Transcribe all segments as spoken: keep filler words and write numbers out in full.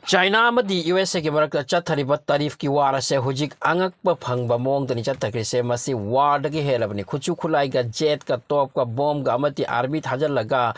China ꯑꯃꯗꯤ U S ꯑꯦꯒꯤ ꯃꯔꯛꯇ ꯆꯠꯊꯔꯤꯕ ꯇꯔꯤꯐꯀꯤ ꯋꯥꯔ ꯑꯁꯦ ꯍꯧꯖꯤꯛ ꯑꯉꯛꯄ ꯐꯪꯕ ꯃꯑꯣꯡꯗꯅꯤ ꯆꯠꯊꯈ꯭ꯔꯤꯁꯦ꯫ ꯃꯁꯤ ꯋꯥꯔꯗꯒꯤ ꯍꯦꯜꯂꯕꯅꯤ꯫ ꯈꯨꯠꯁꯨ ꯈꯨꯠꯂꯥꯏꯒ, ꯖꯦꯠꯀ, ꯇꯣꯞꯀ, ꯕꯣꯝꯒ ꯑꯃꯗꯤ ꯑꯥꯔꯃꯤ ꯊꯥꯖꯤꯜꯂꯒ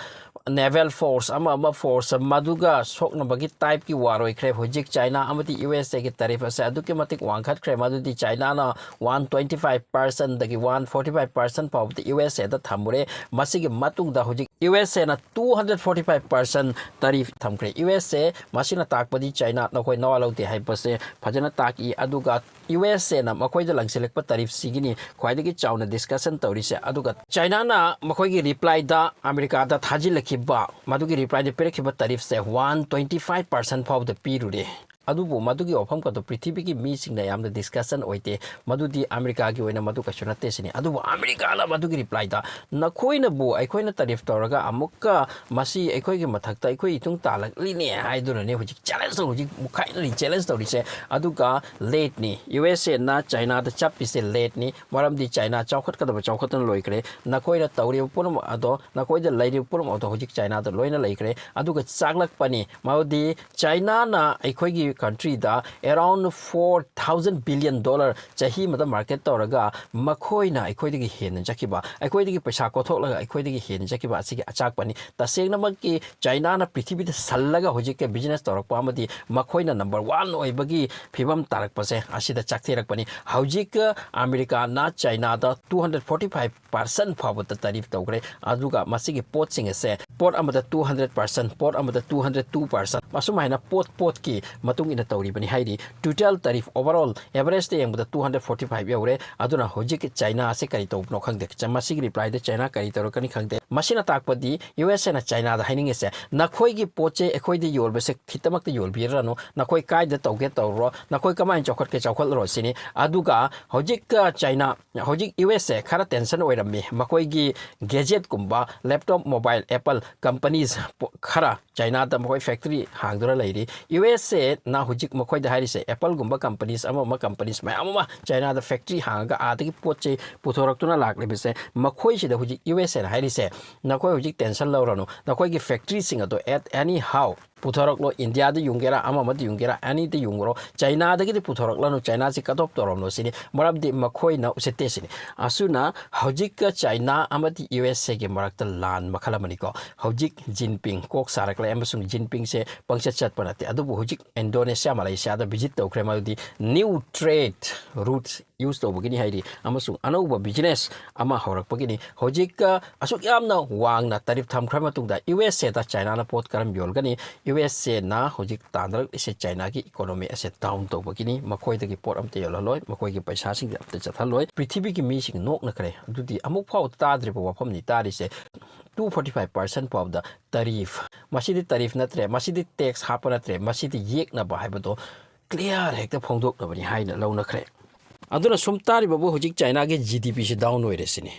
ꯅꯦꯚꯦꯜ ꯐꯣꯔꯁ ꯑꯃ ꯑꯃ ꯐꯣꯔꯁ ꯃꯗꯨꯒ ꯁꯣꯛꯅꯕꯒꯤ ꯇꯥꯏꯞꯀꯤ ꯋꯥꯔ ꯑꯣꯏꯈ꯭ꯔꯦ꯫ ꯍꯧꯖꯤꯛ ꯆꯥꯏꯅꯥ ꯑꯃꯗꯤ ꯌꯨ ꯑꯦꯁ ꯑꯦꯒꯤ ꯇꯔꯤꯐ ꯑꯁꯦ ꯑꯗꯨꯛꯀꯤ ꯃꯇꯤꯛ ꯋꯥꯡꯈꯠꯈ꯭ꯔꯦ꯫ ꯃꯗꯨꯗꯤ ꯆꯥꯏꯅꯥꯅ ꯋꯥꯟ ꯇ꯭ꯋꯦꯟꯇꯤ ꯐꯥꯏꯚ ꯄꯥꯔꯁꯦꯟꯗꯒꯤ ꯋꯥꯟ ꯐꯣꯔꯇꯤ ꯐꯥꯏꯚ ꯄꯥꯔꯁꯦꯟ ꯐꯥꯎꯕꯗ ꯌꯨ ꯑꯦꯁ ꯑꯦꯗ ꯊꯝꯃꯨꯔꯦ꯫ ꯃꯁꯤꯒꯤ ꯃꯇꯨꯡꯗ ꯍꯧꯖꯤꯛ ꯌꯨ ꯑꯦꯁ ꯑꯦꯅ two hundred forty five percent tariff ꯊꯝꯈ꯭ꯔꯦ꯫ ꯌꯨ ꯑꯦꯁ ꯑꯦ ꯃꯁꯤꯅ ꯇꯥꯛꯄꯗꯤ ꯆꯥꯏꯅꯥ ꯅꯈꯣꯏ ꯅꯋꯥ ꯂꯧꯗꯦ ꯍꯥꯏꯕꯁꯦ ꯐꯖꯅ ꯇꯥꯛꯏ꯫ ꯑꯗꯨꯒ ꯌꯨ ꯑꯦꯁ ꯑꯦꯅ ꯃꯈꯣꯏꯗ ꯂꯪꯁꯤꯜꯂꯛꯄ ꯇꯔꯤꯐꯁꯤꯒꯤꯅꯤ ꯈ꯭ꯋꯥꯏꯗꯒꯤ ꯆꯥꯎꯅ ꯗꯤꯁꯀꯁꯟ ꯇꯧꯔꯤꯁꯦ꯫ ꯑꯗꯨꯒ ꯆꯥꯏꯅꯥꯅ ꯃꯈꯣꯏꯒꯤ ꯔꯤꯄ꯭ꯂꯥꯏꯗ ꯑꯃꯦꯔꯤꯀꯥꯗ ꯊꯥꯖꯤꯜꯂꯛꯈꯤꯕ, ꯃꯗꯨꯒꯤ ꯔꯤꯄ꯭ꯂꯥꯏꯗ ꯄꯤꯔꯛꯈꯤꯕ ꯇꯔꯤꯐꯁꯦ ꯋꯥꯟ ꯇ꯭ꯋꯦꯟꯇꯤ ꯐꯥꯏꯚ ꯄꯥꯔꯁꯦꯟ ꯐꯥꯎꯗ ꯄꯤꯔꯨꯔꯦ꯫ ꯑꯗꯨꯕꯨ ꯃꯗꯨꯒꯤ ꯋꯥꯐꯝ ꯈꯛꯇ ꯄ꯭ꯔꯤꯊꯤꯕꯤꯒꯤ ꯃꯤꯁꯤꯡꯅ ꯌꯥꯝꯅ ꯗꯤꯁꯀꯁꯟ ꯑꯣꯏꯗꯦ꯫ ꯃꯗꯨꯗꯤ ꯑꯃꯦꯔꯤꯀꯥꯒꯤ ꯑꯣꯏꯅ ꯃꯗꯨ ꯀꯩꯁꯨ ꯅꯠꯇꯦ ꯁꯤꯅꯤ꯫ ꯑꯗꯨꯕꯨ ꯑꯃꯦꯔꯤꯀꯥꯅ ꯃꯗꯨꯒꯤ ꯔꯤꯄ꯭ꯂꯥꯏꯗ ꯅꯈꯣꯏꯅꯕꯨ ꯑꯩꯈꯣꯏꯅ ꯇꯔꯤꯐ ꯇꯧꯔꯒ ꯑꯃꯨꯛꯀ ꯃꯁꯤ ꯑꯩꯈꯣꯏꯒꯤ ꯃꯊꯛꯇ ꯑꯩꯈꯣꯏ ꯏꯇꯨꯡ ꯇꯥꯜꯂꯛꯂꯤꯅꯦ ꯍꯥꯏꯗꯨꯅꯅꯦ ꯍꯧꯖꯤꯛ ꯆꯦꯂꯦꯟꯖ ꯇꯧ-, ꯍꯧꯖꯤꯛ ꯃꯨꯛꯈꯥꯏꯅꯔꯤ, ꯆꯦꯂꯦꯟꯖ ꯇꯧꯔꯤꯁꯦ꯫ ꯑꯗꯨꯒ ꯂꯦꯠꯅꯤ, ꯌꯨ ꯑꯦꯁ ꯑꯦꯅ ꯆꯥꯏꯅꯥꯗ ꯆꯞꯄꯤꯁꯦ ꯂꯦꯠꯅꯤ꯫ ꯃꯔꯝꯗꯤ ꯆꯥꯏꯅꯥ ꯆꯥꯎꯈꯠꯀꯗꯕ ꯆꯥꯎꯈꯠꯇꯨꯅ ꯂꯣꯏꯈ꯭ꯔꯦ꯫ ꯅꯈꯣꯏꯅ ꯇꯧꯔꯤꯕ ꯄꯨꯝꯅꯃꯛ ꯑꯗꯣ, ꯅꯈꯣꯏꯗ ꯂꯩꯔꯤꯕ ꯄꯨꯝꯅꯃꯛ ꯑꯗꯣ ꯍꯧꯖꯤꯛ ꯆꯥꯏꯅꯥꯗ ꯂꯣꯏꯅ ꯂꯩꯈ꯭ꯔꯦ꯫ ꯑꯗꯨꯒ ꯆꯥꯛꯂꯛꯄꯅꯤ, ꯃꯗꯨꯗꯤ ꯆꯥꯏꯅꯥꯅ ꯑꯩꯈꯣꯏꯒꯤ ꯀꯟꯇ꯭ꯔꯤꯗ around four thousand billion dollar ꯆꯍꯤ ꯑꯃꯗ ꯃꯥꯔꯀꯦꯠ ꯇꯧꯔꯒ ꯃꯈꯣꯏꯅ ꯑꯩꯈꯣꯏꯗꯒꯤ ꯍꯦꯟꯅ ꯆꯠꯈꯤꯕ, ꯑꯩꯈꯣꯏꯗꯒꯤ ꯄꯩꯁꯥ ꯀꯣꯊꯣꯛꯂꯒ ꯑꯩꯈꯣꯏꯗꯒꯤ ꯍꯦꯟꯅ ꯆꯠꯈꯤꯕ ꯑꯁꯤꯒꯤ ꯑꯆꯥꯛꯄꯅꯤ꯫ ꯇꯁꯦꯡꯅꯃꯛꯀꯤ ꯆꯥꯏꯅꯥꯅ ꯄ꯭ꯔꯤꯊꯤꯕꯤꯗ ꯁꯜꯂꯒ ꯍꯧꯖꯤꯛꯀꯤ ꯕꯤꯖꯤꯅꯦꯁ ꯇꯧꯔꯛꯄ ꯑꯃꯗꯤ ꯃꯈꯣꯏꯅ ꯅꯝꯕꯔ ꯋꯥꯟ ꯑꯣꯏꯕꯒꯤ ꯐꯤꯕꯝ ꯇꯥꯔꯛꯄꯁꯦ ꯑꯁꯤꯗ ꯆꯥꯛꯊꯦꯔꯛꯄꯅꯤ꯫ ꯍꯧꯖꯤꯛ ꯑꯃꯦꯔꯤꯀꯥꯅ ꯆꯥꯏꯅꯥꯗ two hundred forty five percent ꯐꯥꯎꯕꯗ ꯇꯔꯤꯐ ꯇꯧꯈ꯭ꯔꯦ꯫ ꯑꯗꯨꯒ ꯃꯁꯤꯒꯤ ꯄꯣꯠꯁꯤꯡ ꯑꯁꯦ ꯄꯣꯠ ꯑꯃꯗ ꯇꯨ ꯍꯟꯗ꯭ꯔꯦꯠ ꯄꯥꯔꯁꯦꯟ, ꯄꯣꯠ ꯑꯃꯗ ꯇꯨ ꯍꯟꯗ꯭ꯔꯦꯠ ꯇꯨ ꯄꯥꯔꯁꯦꯟ, ꯑꯁꯨꯃꯥꯏꯅ ꯄꯣꯠ ꯄꯣꯠꯀꯤ ꯃꯇꯨꯡ ꯏꯟꯅ ꯇꯧꯔꯤꯕꯅꯤ ꯍꯥꯏꯔꯤ꯫ ꯇꯣꯇꯦꯜ ꯇꯔꯤꯐ ꯑꯣꯚꯔꯑꯣꯜ ꯑꯦꯚꯔꯦꯖꯇ ꯌꯦꯡꯕꯗ ꯇꯨ ꯍꯟꯗ꯭ꯔꯦꯠ ꯐꯣꯔꯇꯤ ꯐꯥꯏꯚ ꯌꯧꯔꯦ꯫ ꯑꯗꯨꯅ ꯍꯧꯖꯤꯛ ꯆꯥꯏꯅꯥ ꯑꯁꯦ ꯀꯔꯤ ꯇꯧꯕꯅꯣ ꯈꯪꯗꯦ꯫ ꯆ-, ꯃꯁꯤꯒꯤ ꯔꯤꯄ꯭ꯂꯥꯏꯗ ꯆꯥꯏꯅꯥ ꯀꯔꯤ ꯇꯧꯔꯛꯀꯅꯤ ꯈꯪꯗꯦ꯫ ꯃꯁꯤꯅ ꯇꯥꯛꯄꯗꯤ ꯌꯨ ꯑꯦꯁ ꯑꯦꯅ ꯆꯥꯏꯅꯥꯗ ꯍꯥꯏꯅꯤꯡꯉꯤꯁꯦ, ꯅꯈꯣꯏꯒꯤ ꯄꯣꯠ ꯆꯩ ꯑꯩꯈꯣꯏꯗ ꯌꯣꯟꯕꯁꯦ ꯈꯤꯇꯃꯛꯇ ꯌꯣꯟꯕꯤꯔꯅꯨ, ꯅꯈꯣꯏ ꯀꯥꯏꯗ ꯇꯧꯒꯦ ꯇꯧꯔꯣ, ꯅꯈꯣꯏ ꯀꯃꯥꯏꯅ ꯆꯥꯎꯈꯠꯀꯦ ꯆꯥꯎꯈꯠꯂꯔꯣ ꯁꯤꯅꯤ꯫ ꯑꯗꯨꯒ ꯍꯧꯖꯤꯛ, ꯑ, ꯆꯥꯏꯅꯥ, ꯍꯧꯖꯤꯛ ꯌꯨ ꯑꯦꯁ ꯑꯦ ꯈꯔ ꯇꯦꯟꯁꯟ ꯑꯣꯏꯔꯝꯃꯤ꯫ ꯃꯈꯣꯏꯒꯤ ꯒꯦꯖꯦꯠꯀꯨꯝꯕ, ꯂꯦꯞꯇꯣꯞ, ꯃꯣꯕꯥꯏꯜ, ꯑꯦꯄꯜ ꯀꯝꯄꯅꯤꯁ ꯄꯣ-, ꯈꯔ ꯆꯥꯏꯅꯥꯗ ꯃꯈꯣꯏ ꯐꯦꯛꯇꯔꯤ ꯍꯥꯡꯗꯨꯅ ꯂꯩꯔꯤ꯫ ꯌꯨ ꯑꯦꯁ ꯑꯦꯅ ꯍꯧꯖꯤꯛ ꯃꯈꯣꯏꯗ ꯍꯥꯏꯔꯤꯁꯦ, ꯑꯦꯄꯜꯒꯨꯝꯕ ꯀꯝꯄꯅꯤꯁ ꯑꯃ ꯑꯃ ꯀꯝꯄꯅꯤꯁ ꯃꯌꯥꯝ ꯑꯃ ꯆꯥꯏꯅꯥꯗ ꯐꯦꯛꯇꯔꯤ ꯍꯥꯡꯉꯒ ꯑꯥꯗꯒꯤ ꯄꯣꯠ ꯆꯩ ꯄꯨꯊꯣꯔꯛꯇꯨꯅ ꯂꯥꯛꯂꯤꯕꯁꯦ, ꯃꯈꯣꯏꯁꯤꯗ ꯍꯧꯖꯤꯛ ꯌꯨ ꯑꯦꯁ ꯑꯦꯅ ꯍꯥꯏꯔꯤꯁꯦ, ꯅꯈꯣꯏ ꯍꯧꯖꯤꯛ ꯇꯦꯟꯁꯟ ꯂꯧꯔꯅꯨ, ꯅꯈꯣꯏꯒꯤ ꯐꯦꯛꯇꯔꯤꯁꯤꯡ ꯑꯗꯣ at any how ꯄꯨꯊꯣꯔꯛꯂꯣ, ꯏꯟꯗꯤꯌꯥꯗ ꯌꯨꯡꯒꯦꯔꯥ, ꯑꯃ ꯑꯃꯗ ꯌꯨꯡꯒꯦꯔꯥ, ꯑꯅꯤꯗ ꯌꯨꯡꯉꯨꯔꯣ, ꯆꯥꯏꯅꯥꯗꯒꯤꯗꯤ ꯄꯨꯊꯣꯔꯛꯂꯅꯨ, ꯆꯥꯏꯅꯥꯁꯤ cut off ꯇꯧꯔꯝꯂꯣ ꯁꯤꯅꯤ꯫ ꯃꯔꯝꯗꯤ ꯃꯈꯣꯏꯅ ꯎꯁꯤꯠꯇꯦ ꯁꯤꯅꯤ꯫ ꯑꯁꯨꯅ ꯍꯧꯖꯤꯛꯀ ꯆꯥꯏꯅꯥ ꯑꯃꯗꯤ ꯌꯨ ꯑꯦꯁ ꯑꯦꯒꯤ ꯃꯔꯛꯇ ꯂꯥꯟ ꯃꯈꯜ ꯑꯃꯅꯤꯀꯣ꯫ ꯍꯧꯖꯤꯛ ꯖꯤꯟꯄꯤꯡ ꯀꯣꯛ ꯁꯥꯔꯛꯂꯦ, ꯑꯃꯁꯨꯡ ꯖꯤꯟꯄꯤꯡꯁꯦ ꯄꯪꯆꯠ ꯆꯠꯄ ꯅꯠꯇꯦ, ꯑꯗꯨꯕꯨ ꯍꯧꯖꯤꯛ ꯏꯟꯗꯣꯅꯦꯁꯤꯌꯥ, ꯃꯂꯦꯁꯤꯌꯥꯗ visit ꯇꯧꯈ꯭ꯔꯦ, ꯃꯗꯨꯗꯤ new trade routes use ꯇꯧꯕꯒꯤꯅꯤ ꯍꯥꯏꯔꯤ, ꯑꯃꯁꯨꯡ ꯑꯅꯧꯕ business ꯑꯃ ꯍꯧꯔꯛꯄꯒꯤꯅꯤ꯫ ꯍꯧꯖꯤꯛ, ꯑ, ꯑꯁꯨꯛ ꯌꯥꯝꯅ ꯋꯥꯡꯅ tariff ꯊꯝꯈ꯭ꯔ ꯃꯇꯨꯡꯗ ꯌꯨ ꯑꯦꯁ ꯑꯦꯗ ꯆꯥꯏꯅꯥꯅ ꯄꯣꯠ ꯀꯔꯝ ꯌꯣꯜꯒꯅꯤ? ꯌꯨ ꯑꯦꯁ ꯑꯦꯅ ꯍꯧꯖꯤꯛ ꯇꯥꯟꯅꯔꯛꯂꯤꯁꯦ ꯆꯥꯏꯅꯥꯒꯤ economy ꯑꯁꯦ down ꯇꯧꯕꯒꯤꯅꯤ꯫ ꯃꯈꯣꯏꯗꯒꯤ ꯄꯣꯠ ꯑꯝꯇ ꯌꯣꯜꯍꯜꯂꯣꯏ, ꯃꯈꯣꯏꯒꯤ ꯄꯩꯁꯥꯁꯤꯡꯁꯦ ꯑꯝꯇ ꯆꯠꯍꯜꯂꯣꯏ꯫ ꯄ꯭ꯔꯤꯊꯤꯕꯤꯒꯤ ꯃꯤꯁꯤꯡ ꯅꯣꯛꯅꯈ꯭ꯔꯦ꯫ ꯑꯗꯨꯗꯤ ꯑꯃꯨꯛ ꯐꯥꯎ ꯇꯥꯗ꯭ꯔꯤꯕ ꯋꯥꯐꯝꯅꯤ ꯇꯥꯔꯤꯁꯦ꯫ Two forty five percent ꯐꯥꯎꯕꯗ tariff꯫ ꯃꯁꯤꯗꯤ tariff ꯅꯠꯇ꯭ꯔꯦ, ꯃꯁꯤꯗꯤ tax ꯍꯥꯞꯄ ꯅꯠꯇ꯭ꯔꯦ, ꯃꯁꯤꯗꯤ ꯌꯦꯛꯅꯕ ꯍꯥꯏꯕꯗꯣ clear ꯍꯦꯛꯇ ꯐꯣꯡꯗꯣꯛꯅꯕꯅꯤ ꯍꯥꯏꯅ ꯂꯧꯅꯈ꯭ꯔꯦ꯫ ꯑꯗꯨꯅ ꯁꯨꯝ ꯇꯥꯔꯤꯕꯕꯨ ꯍꯧꯖꯤꯛ ꯆꯥꯏꯅꯥꯒꯤ ꯖꯤ ꯗꯤ ꯄꯤꯁꯤ down ꯑꯣꯏꯔꯦ ꯁꯤꯅꯤ꯫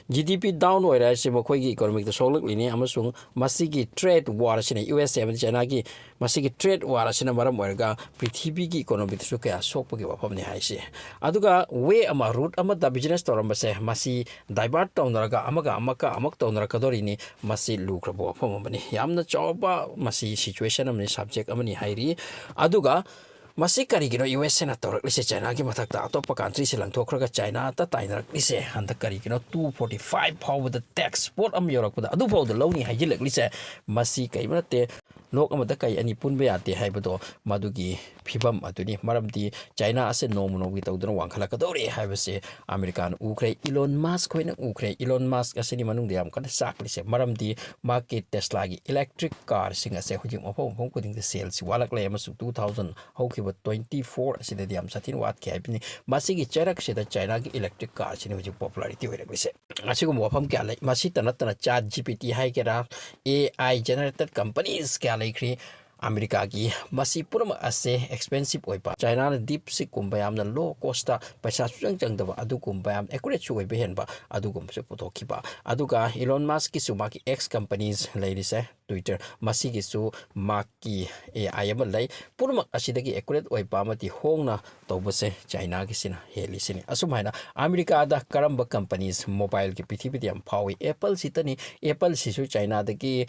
ꯖꯤ ꯗꯤ ꯄꯤ down ꯑꯣꯏꯔꯦ ꯍꯥꯏꯁꯦ ꯃꯈꯣꯏꯒꯤ economyꯗ ꯁꯣꯛꯂꯛꯂꯤꯅꯤ, ꯑꯃꯁꯨꯡ ꯃꯁꯤꯒꯤ trade war ꯑꯁꯤꯅ ꯌꯨ ꯑꯦꯁ ꯑꯦ ꯑꯃꯗꯤ ꯆꯥꯏꯅꯥꯒꯤ ꯃꯁꯤꯒꯤ trade war ꯑꯁꯤꯅ ꯃꯔꯝ ꯑꯣꯏꯔꯒ ꯄ꯭ꯔꯤꯊꯤꯕꯤꯒꯤ economyꯗꯁꯨ ꯀꯌꯥ ꯁꯣꯛꯄꯒꯤ ꯋꯥꯐꯝꯅꯤ ꯍꯥꯏꯁꯦ꯫ ꯑꯗꯨꯒ way ꯑꯃ, route ꯑꯃꯗ business ꯇꯧꯔꯝꯕꯁꯦ ꯃꯁꯤ divert ꯇꯧꯅꯔꯒ ꯑꯃꯒ ꯑꯃꯒ ꯑꯃꯨꯛ ꯇꯧꯅꯔꯛꯀꯗꯧꯔꯤꯅꯤ꯫ ꯃꯁꯤ ꯂꯨꯈ꯭ꯔꯕ ꯋꯥꯐꯝ ꯑꯃꯅꯤ, ꯌꯥꯝꯅ ꯆꯥꯎꯕ ꯃꯁꯤ situation ꯑꯃꯅꯤ, subject ꯑꯃꯅꯤ ꯍꯥꯏꯔꯤ꯫ ꯑꯗꯨꯒ ꯃꯁꯤ ꯀꯔꯤꯒꯤꯅꯣ ꯌꯨ ꯑꯦꯁ ꯑꯦꯅ ꯇꯧꯔꯛꯂꯤꯁꯦ ꯆꯥꯏꯅꯥꯒꯤ ꯃꯊꯛꯇ? ꯑꯇꯣꯞꯄ countryꯁꯦ ꯂꯪꯊꯣꯛꯈ꯭ꯔꯒ ꯆꯥꯏꯅꯥꯗ ꯇꯥꯏꯅꯔꯛꯂꯤꯁꯦ ꯍꯟꯗꯛ ꯀꯔꯤꯒꯤꯅꯣ? Two forty five ꯐꯥꯎꯕꯗ tax ꯄꯣꯠ ꯑꯃ ꯌꯧꯔꯛꯄꯗ ꯑꯗꯨꯐꯥꯎꯗ ꯂꯧꯅꯤ ꯍꯥꯏꯖꯤꯜꯂꯛꯂꯤꯁꯦ ꯃꯁꯤ ꯀꯔꯤꯝ ꯅꯠꯇꯦ꯫ ꯂꯣꯛ ꯑꯃꯗ ꯀꯩ ꯑꯅꯤ ꯄꯨꯟꯕ ꯌꯥꯗꯦ ꯍꯥꯏꯕꯗꯣ ꯃꯗꯨꯒꯤ ꯐꯤꯕꯝ ꯑꯗꯨꯅꯤ꯫ ꯃꯔꯝꯗꯤ ꯆꯥꯏꯅꯥ ꯑꯁꯦ ꯅꯣꯡꯃ ꯅꯣꯡꯃꯒꯤ ꯇꯧꯗꯨꯅ ꯋꯥꯡꯈꯠꯂꯛꯀꯗꯧꯔꯦ ꯍꯥꯏꯕꯁꯦ ꯑꯃꯦꯔꯤꯀꯥꯅ ꯎꯈ꯭ꯔꯦ, ꯏꯂꯣꯟ ꯃꯁꯛ ꯈꯣꯏꯅ ꯎꯈ꯭ꯔꯦ꯫ ꯏꯂꯣꯟ ꯃꯁꯛ ꯑꯁꯤꯅꯤ ꯃꯅꯨꯡꯗ ꯌꯥꯝ ꯀꯟꯅ ꯆꯥꯛꯂꯤꯁꯦ, ꯃꯔꯝꯗꯤ ꯃꯍꯥꯛꯀꯤ Teslaꯒꯤ electric carꯁꯤꯡ ꯑꯁꯦ ꯍꯧꯖꯤꯛ ꯃꯐꯝ ꯃꯐꯝ ꯈꯨꯗꯤꯡꯗ saleꯁꯤ ꯋꯥꯠꯂꯛꯂꯦ, ꯑꯃꯁꯨꯡ two thousand ꯍꯧꯈꯤꯕ twenty four ꯑꯁꯤꯗꯗꯤ ꯌꯥꯝ ꯁꯥꯊꯤꯅ ꯋꯥꯠꯈꯤ ꯍꯥꯏꯕꯅꯤ꯫ ꯃꯁꯤꯒꯤ ꯆꯩꯔꯛꯁꯤꯗ ꯆꯥꯏꯅꯥꯒꯤ electric carꯁꯤꯅꯤ ꯍꯧꯖꯤꯛ popularity ꯑꯣꯏꯔꯛꯂꯤꯁꯦ꯫ ꯑꯁꯤꯒꯨꯝꯕ ꯋꯥꯐꯝ ꯀꯌꯥ ꯂꯩ꯫ ꯃꯁꯤꯇ ꯅꯠꯇꯅ ChatGPT ꯍꯥꯏꯒꯦꯔꯥ, A I generated companies ꯀꯌꯥ ꯂꯩꯈ꯭ꯔꯤ ꯑꯃꯦꯔꯤꯀꯥꯒꯤ꯫ ꯃꯁꯤ ꯄꯨꯝꯅꯃꯛ ꯑꯁꯦ expensive ꯑꯣꯏꯕ, ꯆꯥꯏꯅꯥꯅ DeepSeekꯀꯨꯝꯕ ꯌꯥꯝꯅ low costꯇ ꯄꯩꯁꯥ ꯁꯨꯆꯪ ꯆꯪꯗꯕ ꯑꯗꯨꯒꯨꯝꯕ, ꯌꯥꯝ accurateꯁꯨ ꯑꯣꯏꯕ ꯍꯦꯟꯕ ꯑꯗꯨꯒꯨꯝꯕꯁꯨ ꯄꯨꯊꯣꯛꯈꯤꯕ꯫ ꯑꯗꯨꯒ Elon Muskꯀꯤꯁꯨ ꯃꯥꯒꯤ X companies ꯂꯩꯔꯤꯁꯦ, Twitter, ꯃꯁꯤꯒꯤꯁꯨ ꯃꯍꯥꯛꯀꯤ A I ꯑꯃ ꯂꯩ꯫ ꯄꯨꯝꯅꯃꯛ ꯑꯁꯤꯗꯒꯤ accurate ꯑꯣꯏꯕ ꯑꯃꯗꯤ ꯍꯣꯡꯅ ꯇꯧꯕꯁꯦ ꯆꯥꯏꯅꯥꯒꯤꯁꯤꯅ ꯍꯦꯜꯂꯤꯁꯤꯅꯤ꯫ ꯑꯁꯨꯝ ꯍꯥꯏꯅ ꯑꯃꯦꯔꯤꯀꯥꯗ ꯀꯔꯝꯕ companies mobileꯒꯤ ꯄ꯭ꯔꯤꯊꯤꯕꯤꯗ ꯌꯥꯝ ꯐꯥꯎꯏ? Apple ꯁꯤꯇꯅꯤ꯫ Apple ꯁꯤꯁꯨ ꯆꯥꯏꯅꯥꯗꯒꯤ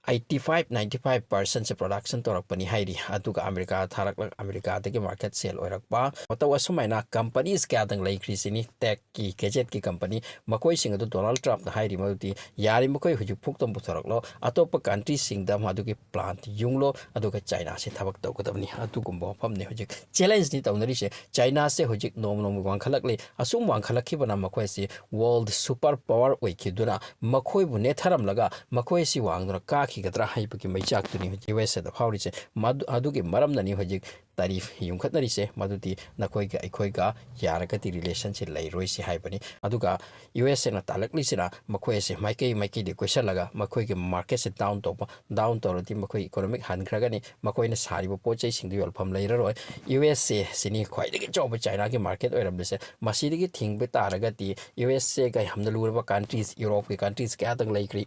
eighty five ninety five percentꯁꯦ production ꯇꯧꯔꯛꯄꯅꯤ ꯍꯥꯏꯔꯤ꯫ ꯑꯗꯨꯒ ꯑꯃꯦꯔꯤꯀꯥ ꯊꯥꯔꯛꯂꯒ ꯑꯃꯦꯔꯤꯀꯥꯗꯒꯤ market sale ꯑꯣꯏꯔꯛꯄ ꯃꯇꯧ ꯑꯁꯨꯃꯥꯏꯅ companies ꯀꯌꯥꯗꯪ ꯂꯩꯈ꯭ꯔꯤꯁꯤꯅꯤ꯫ Techꯀꯤ, gadgetꯀꯤ company, ꯃꯈꯣꯏꯁꯤꯡ ꯑꯗꯨ ꯗꯣꯅꯥꯜꯗ ꯇ꯭ꯔꯝꯞꯅ ꯍꯥꯏꯔꯤ ꯃꯗꯨꯗꯤ ꯌꯥꯔꯤ ꯃꯈꯩ ꯍꯧꯖꯤꯛ ꯐꯨꯛꯇꯝ ꯄꯨꯊꯣꯔꯛꯂꯣ, ꯑꯇꯣꯞꯄ countryꯁꯤꯡꯗ ꯃꯗꯨꯒꯤ plant ꯌꯨꯡꯂꯣ, ꯑꯗꯨꯒ ꯆꯥꯏꯅꯥꯁꯦ ꯊꯕꯛ ꯇꯧꯒꯗꯕꯅꯤ꯫ ꯑꯗꯨꯒꯨꯝꯕ ꯋꯥꯐꯝꯅꯤ ꯍꯧꯖꯤꯛ challengeꯅꯤ ꯇꯧꯅꯔꯤꯁꯦ꯫ ꯆꯥꯏꯅꯥꯁꯦ ꯍꯧꯖꯤꯛ ꯅꯣꯡꯃ ꯅꯣꯡꯃꯒꯤ ꯋꯥꯡꯈꯠꯂꯛꯂꯤ꯫ ꯑꯁꯨꯝ ꯋꯥꯡꯈꯠꯂꯛꯈꯤꯕꯅ ꯃꯈꯣꯏꯁꯤ world super power ꯑꯣꯏꯈꯤꯗꯨꯅ ꯃꯈꯣꯏꯕꯨ ꯅꯦꯠꯊꯔꯝꯂꯒ ꯃꯈꯣꯏꯁꯤ ꯋꯥꯡꯗꯨꯅ ꯀꯥꯈꯤꯒꯗ꯭ꯔꯥ ꯍꯥꯏꯕꯒꯤ ꯃꯩꯆꯥꯛꯇꯨꯅꯤ ꯍꯧꯖꯤꯛ ꯌꯨ ꯑꯦꯁ ꯑꯦꯗ ꯐꯥꯎꯔꯤꯁꯦ꯫ ꯃꯗꯨ, ꯑꯗꯨꯒꯤ ꯃꯔꯝꯅꯅꯤ ꯍꯧꯖꯤꯛ tariff ꯌꯨꯝꯈꯠꯅꯔꯤꯁꯦ, ꯃꯗꯨꯗꯤ ꯅꯈꯣꯏꯒ ꯑꯩꯈꯣꯏꯒ ꯌꯥꯔꯒꯗꯤ relationꯁꯦ ꯂꯩꯔꯣꯏꯁꯤ ꯍꯥꯏꯕꯅꯤ꯫ ꯑꯗꯨꯒ ꯌꯨ ꯑꯦꯁ ꯑꯦꯅ ꯇꯥꯜꯂꯛꯂꯤꯁꯤꯅ ꯃꯈꯣꯏ ꯑꯁꯦ ꯃꯥꯏꯀꯩ ꯃꯥꯏꯀꯩꯗ ꯀꯣꯏꯁꯜꯂꯒ ꯃꯈꯣꯏꯒꯤ marketꯁꯦ down ꯇꯧꯕ, down ꯇꯧꯔꯗꯤ ꯃꯈꯣꯏ economic ꯍꯟꯈ꯭ꯔꯒꯅꯤ, ꯃꯈꯣꯏꯅ ꯁꯥꯔꯤꯕ ꯄꯣꯠ ꯆꯩꯁꯤꯡꯗꯨ ꯌꯣꯜꯐꯝ ꯂꯩꯔꯔꯣꯏ꯫ ꯌꯨ ꯑꯦꯁ ꯑꯦ ꯁꯤꯅꯤ ꯈ꯭ꯋꯥꯏꯗꯒꯤ ꯆꯥꯎꯕ ꯆꯥꯏꯅꯥꯒꯤ market ꯑꯣꯏꯔꯝꯕꯁꯦ꯫ ꯃꯁꯤꯗꯒꯤ ꯊꯤꯡꯕ ꯇꯥꯔꯒꯗꯤ ꯌꯨ ꯑꯦꯁ ꯑꯦꯒ ꯌꯥꯝꯅ ꯂꯨꯔꯕ countries, ꯌꯨꯔꯣꯞꯀꯤ countries ꯀꯌꯥꯗꯪ ꯂꯩꯈ꯭ꯔꯤ,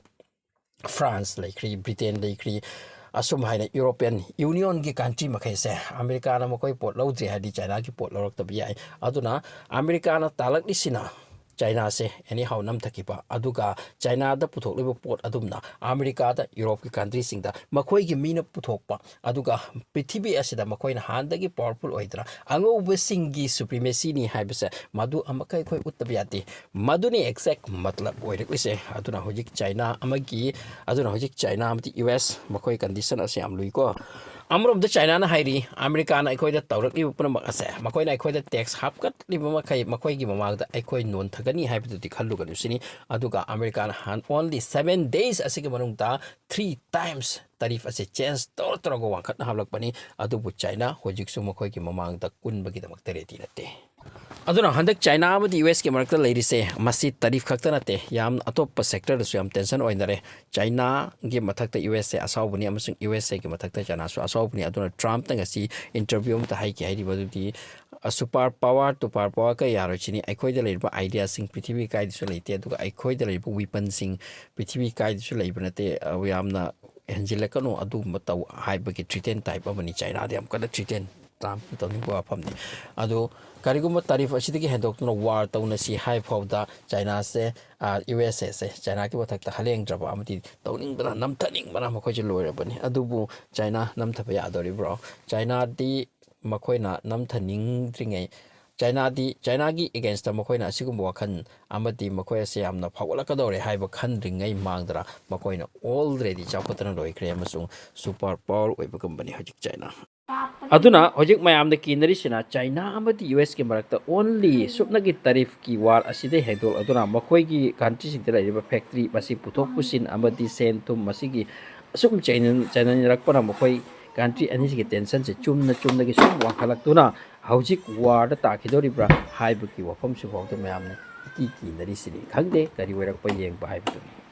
France ꯂꯩꯈ꯭ꯔꯤ, Britain ꯂꯩꯈ꯭ꯔꯤ, ꯑꯁꯨꯝ ꯍꯥꯏꯅ European Unionꯒꯤ country ꯃꯈꯩꯁꯦ ꯑꯃꯦꯔꯤꯀꯥꯅ ꯃꯈꯣꯏ ꯄꯣꯠ ꯂꯧꯗ꯭ꯔꯦ ꯍꯥꯏꯔꯗꯤ ꯆꯥꯏꯅꯥꯒꯤ ꯄꯣꯠ ꯂꯧꯔꯛꯇꯕ ꯌꯥꯏ꯫ ꯑꯗꯨꯅ ꯑꯃꯦꯔꯤꯀꯥꯅ ꯇꯥꯜꯂꯛꯂꯤꯁꯤꯅ ꯆꯥꯏꯅꯥꯁꯦ anyhow ꯅꯝꯊꯈꯤꯕ, ꯑꯗꯨꯒ ꯆꯥꯏꯅꯥꯗ ꯄꯨꯊꯣꯛꯂꯤꯕ ꯄꯣꯠ ꯑꯗꯨꯝꯅ ꯑꯃꯦꯔꯤꯀꯥꯗ, ꯌꯨꯔꯣꯞꯀꯤ countryꯁꯤꯡꯗ ꯃꯈꯣꯏꯒꯤ ꯃꯤꯅ ꯄꯨꯊꯣꯛꯄ, ꯑꯗꯨꯒ ꯄ꯭ꯔꯤꯊꯤꯕꯤ ꯑꯁꯤꯗ ꯃꯈꯣꯏꯅ ꯍꯥꯟꯅꯗꯒꯤ powerful ꯑꯣꯏꯗꯅ ꯑꯉꯧꯕꯁꯤꯡꯒꯤ supremacyꯅꯤ ꯍꯥꯏꯕꯁꯦ ꯃꯗꯨ ꯑꯃꯨꯛꯀ ꯑꯩꯈꯣꯏ ꯎꯠꯇꯕ ꯌꯥꯗꯦ꯫ ꯃꯗꯨꯅꯤ exact ꯃꯇꯂꯕ ꯑꯣꯏꯔꯛꯂꯤꯁꯦ꯫ ꯑꯗꯨꯅ ꯍꯧꯖꯤꯛ ꯆꯥꯏꯅꯥ ꯑꯃꯒꯤ, ꯑꯗꯨꯅ ꯍꯧꯖꯤꯛ ꯆꯥꯏꯅꯥ ꯑꯃꯗꯤ ꯌꯨ ꯑꯦꯁ ꯃꯈꯣꯏ condition ꯑꯁꯦ ꯌꯥꯝ ꯂꯨꯏꯀꯣ꯫ ꯑꯃꯔꯣꯝꯗ ꯆꯥꯏꯅꯥꯅ ꯍꯥꯏꯔꯤ, ꯑꯃꯦꯔꯤꯀꯥꯅ ꯑꯩꯈꯣꯏꯗ ꯇꯧꯔꯛꯂꯤꯕ ꯄꯨꯝꯅꯃꯛ ꯑꯁꯦ, ꯃꯈꯣꯏꯅ ꯑꯩꯈꯣꯏꯗ tax ꯍꯥꯞꯀꯠꯂꯤꯕ ꯃꯈꯩ ꯃꯈꯣꯏꯒꯤ ꯃꯃꯥꯡꯗ ꯑꯩꯈꯣꯏ ꯅꯣꯟꯊꯒꯅꯤ ꯍꯥꯏꯕꯗꯨꯗꯤ ꯈꯜꯂꯨꯒꯅꯨ ꯁꯤꯅꯤ꯫ ꯑꯗꯨꯒ ꯑꯃꯦꯔꯤꯀꯥꯅ ꯍꯥꯟ only seven days ꯑꯁꯤꯒꯤ ꯃꯅꯨꯡꯗ three times tariff ꯑꯁꯦ change ꯇꯧꯔ ꯇꯧꯔꯒ ꯋꯥꯡꯈꯠꯅ ꯍꯥꯞꯂꯛꯄꯅꯤ꯫ ꯑꯗꯨꯕꯨ ꯆꯥꯏꯅꯥ ꯍꯧꯖꯤꯛꯁꯨ ꯃꯈꯣꯏꯒꯤ ꯃꯃꯥꯡꯗ ꯀꯨꯟꯕꯒꯤꯗꯃꯛꯇ ready ꯅꯠꯇꯦ꯫ ꯑꯗꯨꯅ ꯍꯟꯗꯛ ꯆꯥꯏꯅꯥ ꯑꯃꯗꯤ ꯌꯨ ꯑꯦꯁꯀꯤ ꯃꯔꯛꯇ ꯂꯩꯔꯤꯁꯦ, ꯃꯁꯤ tariff ꯈꯛꯇ ꯅꯠꯇꯦ, ꯌꯥꯝ ꯑꯇꯣꯞꯄ sectorꯗꯁꯨ ꯌꯥꯝ tension ꯑꯣꯏꯅꯔꯦ꯫ ꯆꯥꯏꯅꯥꯒꯤ ꯃꯊꯛꯇ ꯌꯨ ꯑꯦꯁ ꯑꯦ ꯑꯁꯥꯎꯕꯅꯤ ꯑꯃꯁꯨꯡ ꯌꯨ ꯑꯦꯁ ꯑꯦꯒꯤ ꯃꯊꯛꯇ ꯆꯥꯏꯅꯥꯁꯨ ꯑꯁꯥꯎꯕꯅꯤ꯫ ꯑꯗꯨꯅ ꯇ꯭ꯔꯝꯞꯅ ꯉꯁꯤ interview ꯑꯃꯗ ꯍꯥꯏꯈꯤ, ꯍꯥꯏꯔꯤꯕ ꯑꯗꯨꯗꯤ, "ꯑ, super power to power power ꯀ ꯌꯥꯔꯣꯏ ꯁꯤꯅꯤ꯫ ꯑꯩꯈꯣꯏꯗ ꯂꯩꯔꯤꯕ ideaꯁꯤꯡ ꯄ꯭ꯔꯤꯊꯤꯕꯤ ꯀꯥꯏꯗꯁꯨ ꯂꯩꯇꯦ, ꯑꯗꯨꯒ ꯑꯩꯈꯣꯏꯗ ꯂꯩꯔꯤꯕ weaponꯁꯤꯡ ꯄ꯭ꯔꯤꯊꯤꯕꯤ ꯀꯥꯏꯗꯁꯨ ꯂꯩꯕ ꯅꯠꯇꯦ꯫ ꯑ, ꯌꯥꯝꯅ ꯍꯦꯟꯖꯤꯜꯂꯛꯀꯅꯨ ꯑꯗꯨꯒꯨꯝꯕ ꯇꯧ" ꯍꯥꯏꯕꯒꯤ threaten type ꯑꯃꯅꯤ꯫ ꯆꯥꯏꯅꯥꯗ ꯌꯥꯝ ꯀꯟꯅ threaten ꯇꯥꯝ ꯇꯧꯅꯤꯡꯕ ꯋꯥꯐꯝꯅꯤ꯫ ꯑꯗꯨ ꯀꯔꯤꯒꯨꯝꯕ ꯇꯥꯔꯤꯐ ꯑꯁꯤꯗꯒꯤ ꯍꯦꯟꯗꯣꯛꯇꯨꯅ ꯋꯥꯔ ꯇꯧꯅꯁꯤ ꯍꯥꯏ ꯐꯥꯎꯕꯗ ꯆꯥꯏꯅꯥꯁꯦ, ꯌꯨ ꯑꯦꯁ ꯑꯦꯁꯦ ꯆꯥꯏꯅꯥꯒꯤ ꯃꯊꯛꯇ ꯍꯂꯦꯡꯗ꯭ꯔꯕ ꯑꯃꯗꯤ ꯇꯧꯅꯤꯡꯕꯅ ꯅꯝꯊꯅꯤꯡꯕꯅ ꯃꯈꯣꯏꯁꯦ ꯂꯣꯏꯔꯕꯅꯤ꯫ ꯑꯗꯨꯕꯨ ꯆꯥꯏꯅꯥ ꯅꯝꯊꯕ ꯌꯥꯗꯣꯔꯤꯕ꯭ꯔꯣ? ꯆꯥꯏꯅꯥꯗꯤ ꯃꯈꯣꯏꯅ ꯅꯝꯊꯅꯤꯡꯗ꯭ꯔꯤꯉꯩ, ꯆꯥꯏꯅꯥꯗꯤ, ꯆꯥꯏꯅꯥꯒꯤ ꯑꯦꯒꯦꯟꯁꯇ ꯃꯈꯣꯏꯅ ꯑꯁꯤꯒꯨꯝꯕ ꯋꯥꯈꯜ ꯑꯃꯗꯤ ꯃꯈꯣꯏ ꯑꯁꯦ ꯌꯥꯝꯅ ꯐꯥꯎꯒꯠꯂꯛꯀꯗꯧꯔꯦ ꯍꯥꯏꯕ ꯈꯟꯗ꯭ꯔꯤꯉꯩ ꯃꯥꯡꯗꯅ ꯃꯈꯣꯏꯅ ꯑꯣꯜꯔꯦꯗꯤ ꯆꯥꯎꯈꯠꯇꯅ ꯂꯣꯏꯈ꯭ꯔꯦ ꯑꯃꯁꯨꯡ ꯁꯨꯄꯔ ꯄꯥꯋꯔ ꯑꯣꯏꯕꯒꯨꯝꯕꯅꯤ ꯍꯧꯖꯤꯛ ꯆꯥꯏꯅꯥ꯫ ꯑꯗꯨꯅ ꯍꯧꯖꯤꯛ ꯃꯌꯥꯝꯅ ꯀꯤꯅꯔꯤꯁꯤꯅ ꯆꯥꯏꯅꯥ ꯑꯃꯗꯤ ꯌꯨ ꯑꯦꯁꯀꯤ ꯃꯔꯛꯇ ꯑꯣꯟꯂꯤ ꯁꯨꯞꯅꯒꯤ ꯇꯥꯔꯤꯐꯀꯤ ꯋꯥꯔ ꯑꯁꯤꯗꯩ ꯍꯦꯟꯗꯣꯛꯂꯗꯨꯅ ꯃꯈꯣꯏꯒꯤ ꯀꯟꯇ꯭ꯔꯤꯁꯤꯡꯗ ꯂꯩꯔꯤꯕ ꯐꯦꯛꯇ꯭ꯔꯤ ꯃꯁꯤ ꯄꯨꯊꯣꯛ ꯄꯨꯁꯤꯟ ꯑꯃꯗꯤ ꯁꯦꯟ ꯊꯨꯝ ꯃꯁꯤꯒꯤ ꯑꯁꯨꯝ ꯆꯩꯅ-, ꯆꯩꯅꯅꯔꯛꯄꯅ ꯃꯈꯣꯏ ꯀꯟꯇ꯭ꯔꯤ ꯑꯅꯤꯁꯤꯒꯤ ꯇꯦꯟꯁꯟꯁꯦ ꯆꯨꯝꯅ ꯆꯨꯝꯅꯒꯤ ꯁꯨꯝ ꯋꯥꯡꯈꯠꯂꯛꯇꯨꯅ ꯍꯧꯖꯤꯛ ꯋꯥꯔꯗ ꯇꯥꯈꯤꯗꯧꯔꯤꯕ꯭ꯔꯥ ꯍꯥꯏꯕꯒꯤ ꯋꯥꯐꯝꯁꯤꯐꯥꯎꯗ ꯃꯌꯥꯝꯅ ꯏꯀꯤ ꯀꯤꯅꯔꯤꯁꯤꯅꯤ꯫ ꯈꯪꯗꯦ ꯀꯔꯤ ꯑꯣꯏꯔꯛꯄ ꯌꯦꯡꯕ ꯍꯥꯏꯕꯗꯨꯅꯤ꯫